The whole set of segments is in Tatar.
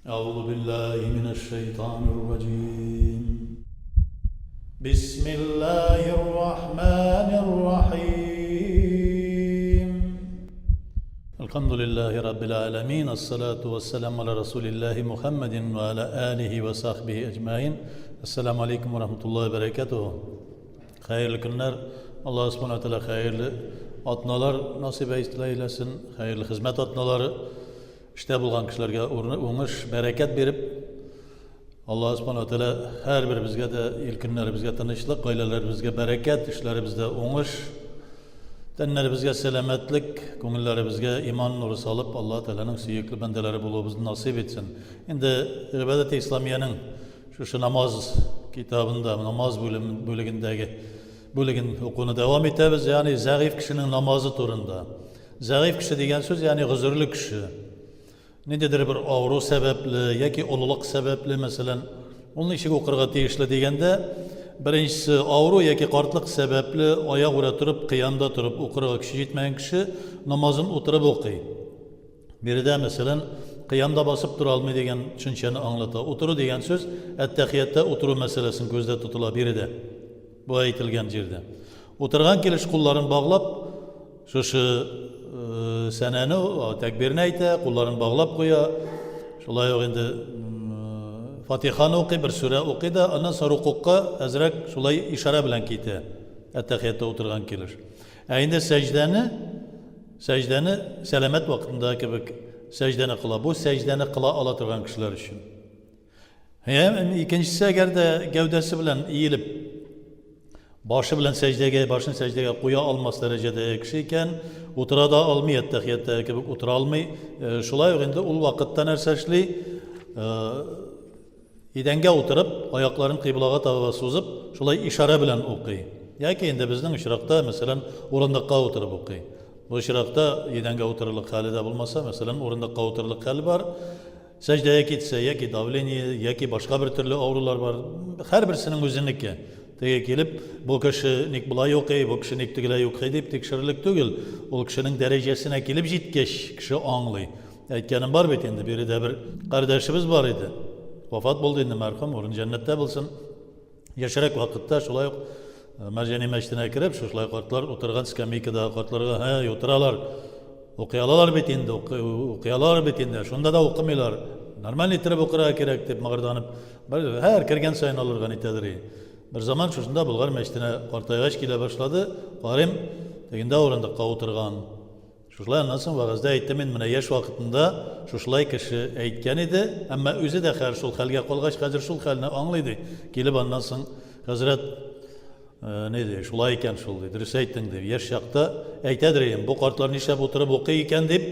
أعوذ بالله من الشيطان الرجيم بسم الله الرحمن الرحيم الحمد لله رب العالمين الصلاة والسلام على رسول الله محمد وعلى آله وصحبه أجمعين السلام عليكم ورحمة الله وبركاته Хәерле көннәр, Аллаһ Субхана Тәгалә хәерле атналар насыйп әйләсен, хәерле хезмәт атналары, эштә булган кешеләргә уңыш, бәрәкәт биреп, Аллаһ Субхана Тәгалә һәрберебезгә дә ил көннәребезгә тынычлык, гаиләләребезгә бәрәкәт, эшләребездә уңыш, тәннәребезгә сәламәтлек, күңелләребезгә иман нуры салып, Аллаһ Тәгаләнең сөекле бәндәләре булуыбызны насыйп итсен. Инде гыйбадәт исламиянең Шушы намаз китабында, намаз бүлегендәге бүлеген укуны дәвам итәбез, ягъни зәгыйфь кешенең намазы турында. Зәгыйфь кеше дигән сүз, ягъни гозерле кеше. Ниндидер бер авыру сәбәпле яки олылык сәбәпле, мәсәлән, ул ничек укырга тиешле дигәндә, беренчесе авыру яки картлык сәбәпле аягүрә торып, кыямда торып укырга көче җитмәгән кеше намазын утырып укый. Биредә, мәсәлән, кыямда басып тора алмый дигән төшенчәне аңлата. Утыру дигән сүз әттәхияттә утыру мәсьәләсен күздә тотыла биредә. Бу әйтелгән җирдә. Утырган килеш кулларын баглап, шушы э, сәнәне, тәкбирне әйтә, кулларын баглап куя. Шулай ук инде Фатиханы укый, бер сүрә укый да, аннан соң рукукка әзрәк шулай ишарә белән китә. Әттәхияттә утырган килеш. Ә инде сәҗдәне Сәҗдәне сәламәт вакытында кебек сәҗдәне кыла. Бу сәҗдәне кыла ала торган кешеләр өчен. Һәм икенчесе, әгәр дә гәүдәсе белән иелеп, башы белән сәҗдәгә, башын сәҗдәгә куя алмас дәрәҗәдә кеше икән, утыра да алмый, әттәхияттә кебек утыра алмый. Э, шулай ук инде ул вакытта нәрсә эшли? Э, Идәнгә утырып, аякларын кыйблага таба сузып, шулай ишарә белән укый. Яки инде безнең очракта, мәсәлән, урындыкка утырып укый. Бу очракта идәнгә утырырлык хәле дә булмаса, мәсәлән, урындыкка утырырлык хәл бар. Сәҗдәгә китсә, яки давление, яки башка бер төрле авырулар бар. Һәрберсенең үзенеке. Теге килеп, бу кеше ник болай укый, бу кеше ник тегеләй укый дип тикшерерлек түгел. Ул кешенең дәрәҗәсенә килеп җиткәч, кеше аңлый. Әйткәнем бар бит инде, биредә бер кардәшебез бар иде. Вафат булды инде мәрхүм, урын җәннәттә булсын. Яшьрәк вакытта шулай ук э, Мәрҗани мәчетенә кереп, шушылай картлар утырган скамейкадагы картларга, һә, утыралар. Укый алалар бит инде, укый алалар бит инде. Шунда да укымыйлар. Нормаль иттереп укырга кирәк дип мыгырданып, һәр кергән саен алырга нитәдер. Бер заман шушында Болгар мәчетенә картайгач килә башлады. Карыйм, тегендә урындыкка утырган. Шушылай аннан соң вәгазьдә әйттем мин, менә яшь вакытында шушылай кеше әйткән иде, әмма үзе дә хәер шул хәлгә калгач, хәзер шул хәлне аңлый ди. Килеп аннан соң хәзрәт э, ни ди, шулай икән шул ди, дөрес әйттең ди. Яшь чакта әйтәдер идем, бу картлар нишләп утырып укый икән дип,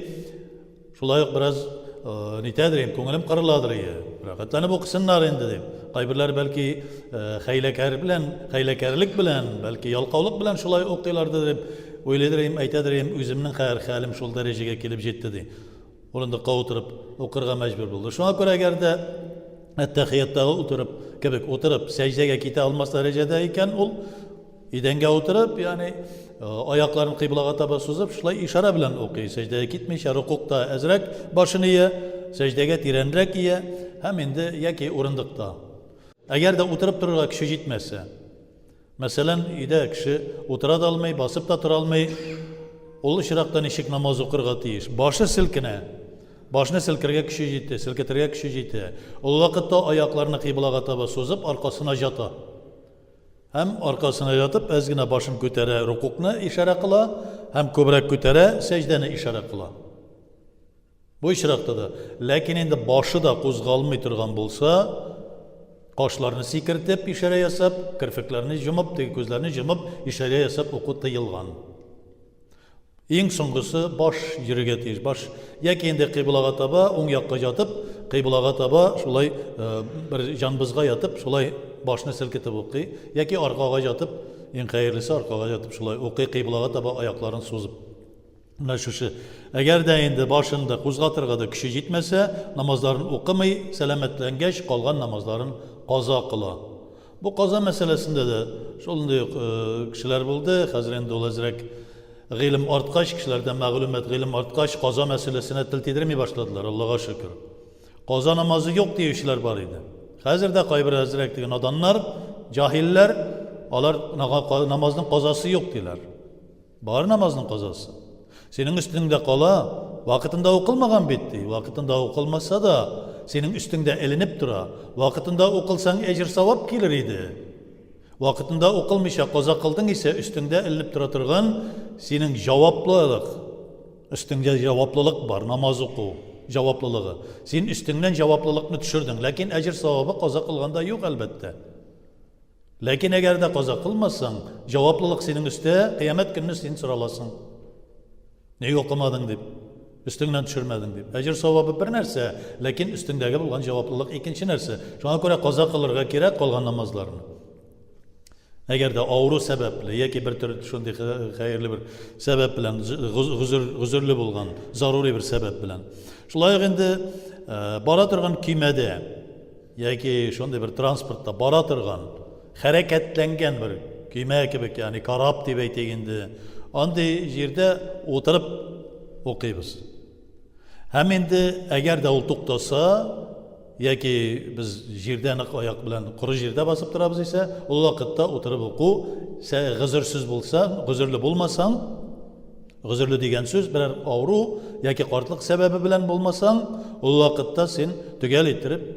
шулай ук бераз э, нитәдер идем, күңелем кырыладыр иде. Рәхәтләнеп укысыннар инде дип. Кайберләр бәлки э, хәйләкәр белән, хәйләкәрлек белән, бәлки ялкаулык белән шулай укыйлардыр дип Уйлыйдыр идем, әйтәдер идем, үземнең хәер хәлем шул дәрәҗәгә килеп җитте, ди. Урындыкка утырып укырга мәҗбүр булды. Шуңа күрә әгәр дә әттәхияттагы утырып кебек утырып сәҗдәгә китә алмас дәрәҗәдә икән, ул идәнгә утырып, ягъни э, аякларын кыйблага таба сузып, шулай ишарә белән укый. Сәҗдәгә китмичә, рукукта әзрәк башын ия, сәҗдәгә тирәнрәк ия һәм инде яки урындыкта. Әгәр дә утырып торырга көче җитмәсә, Мәсәлән, өйдә кеше утыра да алмый, басып та тора алмый. Ул очракта ничек намаз укырга тиеш? Башы селкенә. Башны селкергә көче җитә, селкетергә көче җитә. Ул вакытта аякларны кыйблага таба сузып, аркасына җата. Һәм аркасына ятып, әз генә башын күтәрә, рукукны ишарә кыла, һәм күбрәк күтәрә, сәҗдәне ишарә кыла. Бу очракта да. Ләкин инде башы да кузгалмый торган булса, кашларны сикертеп ишарә ясап, керфекләрне җомып, теге күзләрне җомып ишарә ясап уку тыелган. Иң соңгысы баш йөрергә тиеш. Баш яки инде кыйблага таба, уң якка ятып, кыйблага таба шулай э, бер җанбызга ятып, шулай башны селкетеп укый, яки аркага ятып, иң хәерлесе аркага ятып шулай укый, кыйблага таба аякларын сузып. Менә шушы. Әгәр дә инде башында кузгатырга да көче җитмәсә, намазларын укымый, сәламәтләнгәч, калган намазларын каза кыла. Бу каза мәсьәләсендә дә шундый ук э, кешеләр булды. Хәзер инде ул әзрәк гыйлем арткач, кешеләрдә мәгълүмат, гыйлем арткач, каза мәсьәләсенә тел тидерми башладылар, Аллага шөкер. Каза намазы юк диючеләр бар иде. Хәзер дә кайбер әзрәк теге наданнар, җаһилләр, алар намазның казасы юк диләр. Бар намазның казасы. Синең өстеңдә кала, вакытында укылмаган бит ди. Вакытында укылмаса да, синең өстеңдә эленеп тора. Вакытында укылсаң, әҗер-савап килер иде. Вакытында укылмыйча каза кылдың исә, өстеңдә эленеп тора торган синең җаваплылык, өстеңдә җаваплылык бар, намаз уку җаваплылыгы. Син өстеңнән җаваплылыкны төшердең, ләкин әҗер-савабы каза кылганда юк, әлбәттә. Ләкин әгәр дә каза кылмасаң, җаваплылык синең өстә, кыямәт көнне син сораласың. Нигә укымадың дип, өстеңнән төшермәдең дип. Әҗер савабы бер нәрсә, ләкин өстеңдәге булган җаваплылык икенче нәрсә. Шуңа күрә каза кылырга кирәк калган намазларны. Әгәр дә авыру сәбәпле яки бер төр шундый хәерле бер сәбәп белән гозер, гозерле булган, зарури бер сәбәп белән. Шулай ук инде э, бара торган көймәдә яки шундый бер транспортта бара торган, хәрәкәтләнгән бер көймә кебек, ягъни кораб дип әйтик инде, андый җирдә утырып укыйбыз. Һәм инде әгәр дә ул туктаса, яки без җирдә нык аяк белән коры җирдә басып торабыз исә, ул вакытта утырып уку, гозерсез булса, гозерле булмасаң, Гозерле дигән сүз берәр авыру яки картлык сәбәбе белән булмасаң, ул вакытта син төгәл иттереп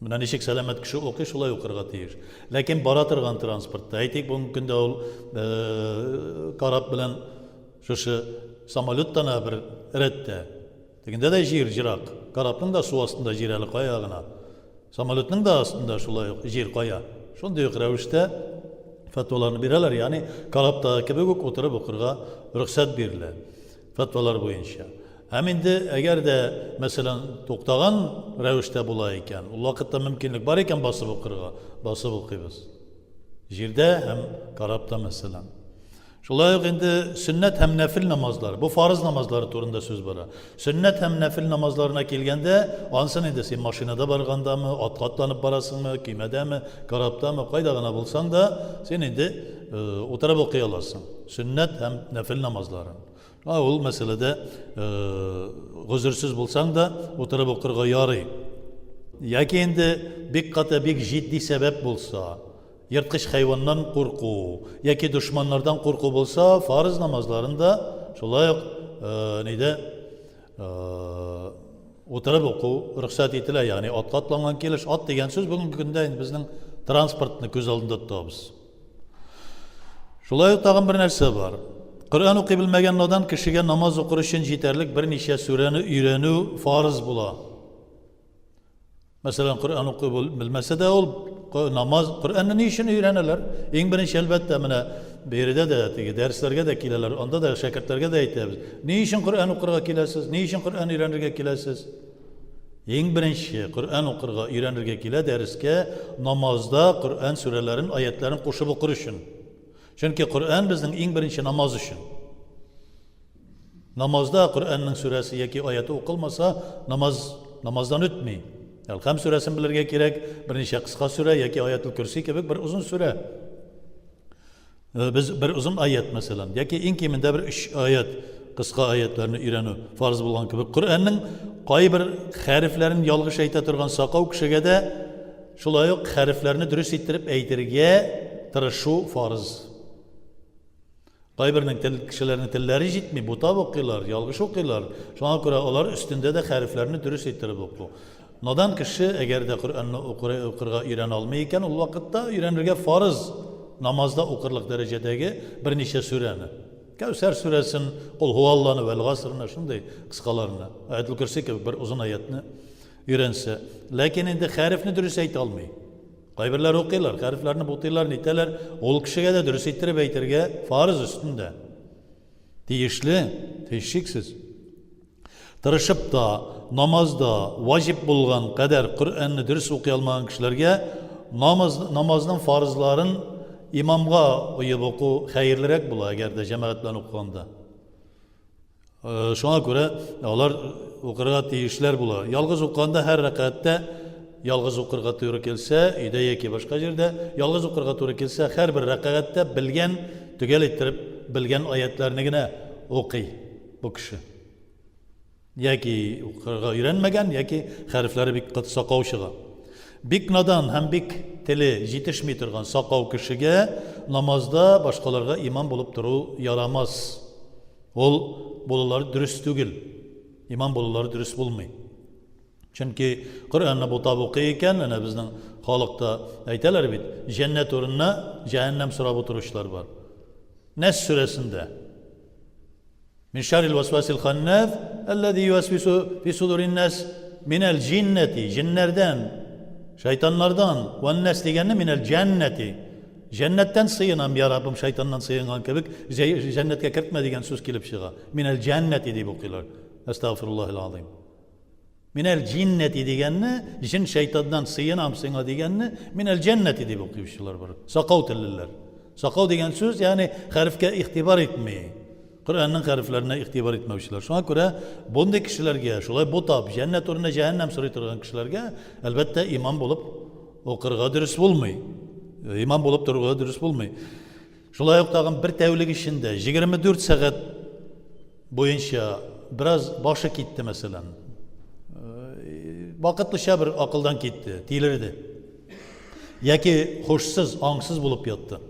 менә ничек сәламәт кеше укый, шулай укырга тиеш. Ләкин бара торган транспортта, әйтик, бүгенге көндә ул э, кораб белән шушы самолеттан бер рәттә. Тегендә дә җир җырак. Корабның да су астында җир әле кая гына. Самолетның да астында шулай ук җир кая. Шундый ук рәвештә фәтваларны бирәләр, ягъни корабтагы кебек үк утырып укырга рөхсәт бирелә фәтвалар буенча. Һәм инде әгәр дә, мәсәлән, туктаган рәвештә була икән, ул вакытта мөмкинлек бар икән басып укырга, басып укыйбыз. Җирдә һәм корабта, мәсәлән. Шулай ук инде сөннәт һәм нәфил намазлар, бу фарыз намазлары турында сүз бара. Сөннәт һәм нәфил намазларына килгәндә, ансын инде син машинада баргандамы, атка атланып барасыңмы, көймәдәме, корабтамы, кайда гына булсаң да, син инде э, утырып укый аласың. Сөннәт һәм нәфил намазларын. Ә ул мәсьәләдә э, гозерсез булсаң да, утырып укырга ярый. Яки инде бик каты, бик җитди сәбәп булса, Ерткыч хайваннан курку яки дошманнардан курку булса, фарыз намазларын да шулай ук нидә утырып уку рөхсәт ителә, ягъни атка атланган килеш. Ат дигән сүз бүгенге көндә инде безнең транспортны күз алдында тотабыз. Шулай ук тагын бер нәрсә бар. Коръән укый белмәгән надан кешегә намаз укыр өчен җитәрлек берничә сүрәне өйрәнү фарыз була. Мәсәлән, Коръән укый белмәсә дә ул намаз, Коръәнне ни өчен өйрәнәләр? Иң беренче, әлбәттә, менә биредә дә теге дәресләргә дә киләләр, анда да шәкертләргә дә әйтәбез. Ни өчен Коръән укырга киләсез? Ни өчен Коръән өйрәнергә киләсез? Иң беренче Коръән укырга өйрәнергә килә дәрескә намазда Коръән сүрәләрен, аятларын кушып укыр өчен. Чөнки Коръән безнең иң беренче намаз өчен. Намазда Коръәннең сүрәсе яки аяты укылмаса, намаз намаздан үтми. Әлхәм сүрәсен белергә кирәк, берничә кыска сүрә яки Аятул Көрси кебек бер озын сүрә. Э, без бер озын аят мәсәлән, яки иң кимендә бер өч аят кыска аятларны өйрәнү фарыз булган кебек. Коръәннең кайбер хәрефләрен ялгыш әйтә торган сакау кешегә дә шулай ук хәрефләрне дөрес иттереп әйтергә тырышу фарыз. Кайбернең тел, кешеләрнең телләре җитми, бутап укыйлар, ялгыш укыйлар. Шуңа күрә алар өстендә дә хәрефләрне дөрес иттереп уку. Надан кеше, әгәр дә Коръәнне укырга өйрәнә алмый икән, ул вакытта өйрәнергә фарыз намазда укырлык дәрәҗәдәге берничә сүрәне. Кәүсәр сүрәсен, Кул һуалланы, Вәл гасрны, шундый кыскаларны, Аятул Көрси кебек бер озын аятны өйрәнсә. Ләкин инде хәрефне дөрес әйтә алмый. Кайберләр укыйлар, хәрефләрне бутыйлар, нитәләр. Ул кешегә дә дөрес иттереп әйтергә фарыз өстендә. Тиешле, һичшиксез. Тырышып та, намазда ваҗиб булган кадәр Коръәнне дөрес укый алмаган кешеләргә намаз, намазның фарызларын имамга оеп уку хәерлерәк була, әгәр дә җәмәгать белән укыганда. Э, шуңа күрә алар укырга тиешләр була. Ялгыз укыганда һәр рәкәгатьтә ялгыз укырга туры килсә, өйдә яки башка җирдә ялгыз укырга туры килсә, һәрбер рәкәгатьтә белгән, төгәл иттереп белгән аятларны генә укый бу кеше. Яки укырга өйрәнмәгән, яки хәрефләре бик кыт сакау чыга. Бик надан һәм бик теле җитешми торган сакау кешегә намазда башкаларга имам булып тору ярамас. Ул булулары дөрес түгел. Имам булулары дөрес булмый. Чөнки Коръәнне бутап укый икән, әнә безнең халыкта әйтәләр бит, җәннәт урынына җәһәннәм сорап утыручылар бар. Нәс сүрәсендә. Мин шаррил васвасил ханнас, аллази ювасвису фи судурин нас минәл җиннәти, җеннәрдән, шайтаннардан, ваннас дигәнне минәл җәннәти. Җәннәттән сыенам, я Раббым, шайтаннан сыенган кебек, җәннәткә кертмә дигән сүз килеп чыга. Минәл җәннәти дип укыйлар. Әстәгъфируллаһил азим. Минәл җиннәти дигәнне, җен шайтаннан сыенам сиңа дигәнне, минәл җәннәти дип укучылар бар. Сакау теллеләр. Сакау дигән сүз, ягъни хәрефкә игътибар итми. Коръәннең хәрефләренә игътибар итмәүчеләр. Шуңа күрә бундый кешеләргә, шулай бутап, җәннәт урынына җәһәннәм сорый торган кешеләргә, әлбәттә, имам булып укырга дөрес булмый. Имам булып торырга дөрес булмый. Шулай ук тагын бер тәүлек эчендә 24 сәгать буенча бераз башы китте, мәсәлән. Вакытлыча бер акылдан китте, тилерде. Яки хушсыз, аңсыз булып ятты.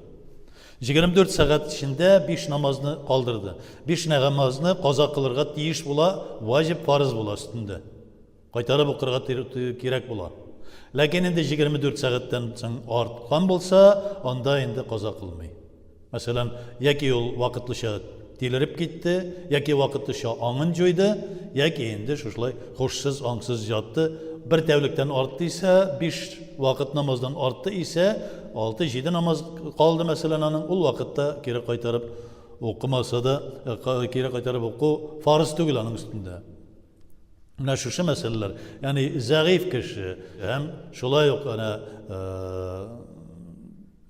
24 сәгать эчендә 5 намазны калдырды. 5 намазны каза кылырга тиеш була, ваҗиб фарыз була өстендә. Кайтарып укырга кирәк була. Ләкин инде 24 сәгатьтән соң арткан булса, анда инде каза кылмый. Мәсәлән, яки ул вакытлыча тилереп китте, яки вакытлыча аңын җуйды, яки инде шушылай хушсыз, аңсыз ятты. Бер тәүлектән артты исә, 5 вакыт намаздан артты исә, 6-7 намаз калды, мәсәлән, аның, ул вакытта кире кайтарып укымаса да, кире кайтарып уку фарыз түгел аның өстендә. Менә шушы мәсьәләләр, ягъни зәгыйфь кеше һәм шулай ук әнә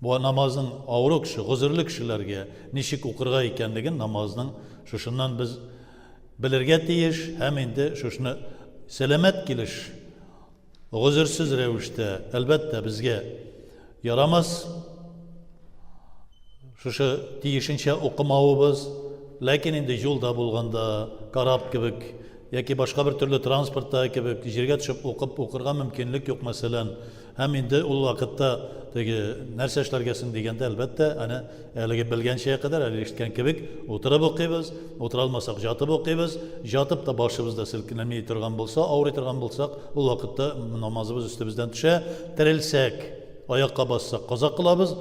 бу намазның авыру кеше, гозерле кешеләргә ничек укырга икәнлеген намазның шушыннан без белергә тиеш һәм инде шушыны сәламәт килеш гозерсез рәвештә, әлбәттә, безгә ярамас шушы тиешенчә укымавыбыз, ләкин инде юлда булганда, кораб кебек яки башка бер төрле транспортта кебек җиргә төшеп укып укырга мөмкинлек юк, мәсәлән, һәм инде ул вакытта теге нәрсә эшләргә соң дигәндә, әлбәттә, әнә әлеге белгәнчә кадәр, әле ишеткән кебек, утырып укыйбыз, утыра алмасак, жатып укыйбыз, жатып та башыбыз да селкенми торган булса, авырый торган булсак, ул вакытта намазыбыз өстебездән төшә, терелсәк, аякка бассак, каза кылабыз,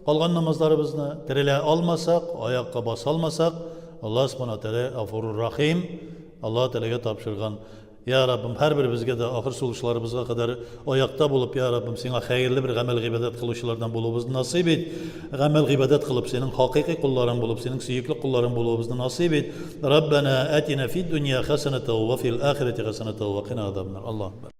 калган намазларыбызны, терелә алмасак, аякка баса алмасак, Аллаһ Субхана Тәгалә Гафурур Рахим, Аллаһ Тәгаләгә тапшырган. Я Раббым, һәрберебезгә дә ахыр сулышларыбызга кадәр аякта булып, я Раббым, сиңа хәерле бер гамәл-гыйбадәт кылучылардан булуыбызны насыйп ит. Гамәл-гыйбадәт кылып, синең хакыйкый колларың булып, синең сөекле колларың булуыбызны насыйп ит. Раббана атина фид дөнья хәсәнәтә ва фил ахирәти хәсәнәтә ва кина азабаннар. Аллаһу акбар.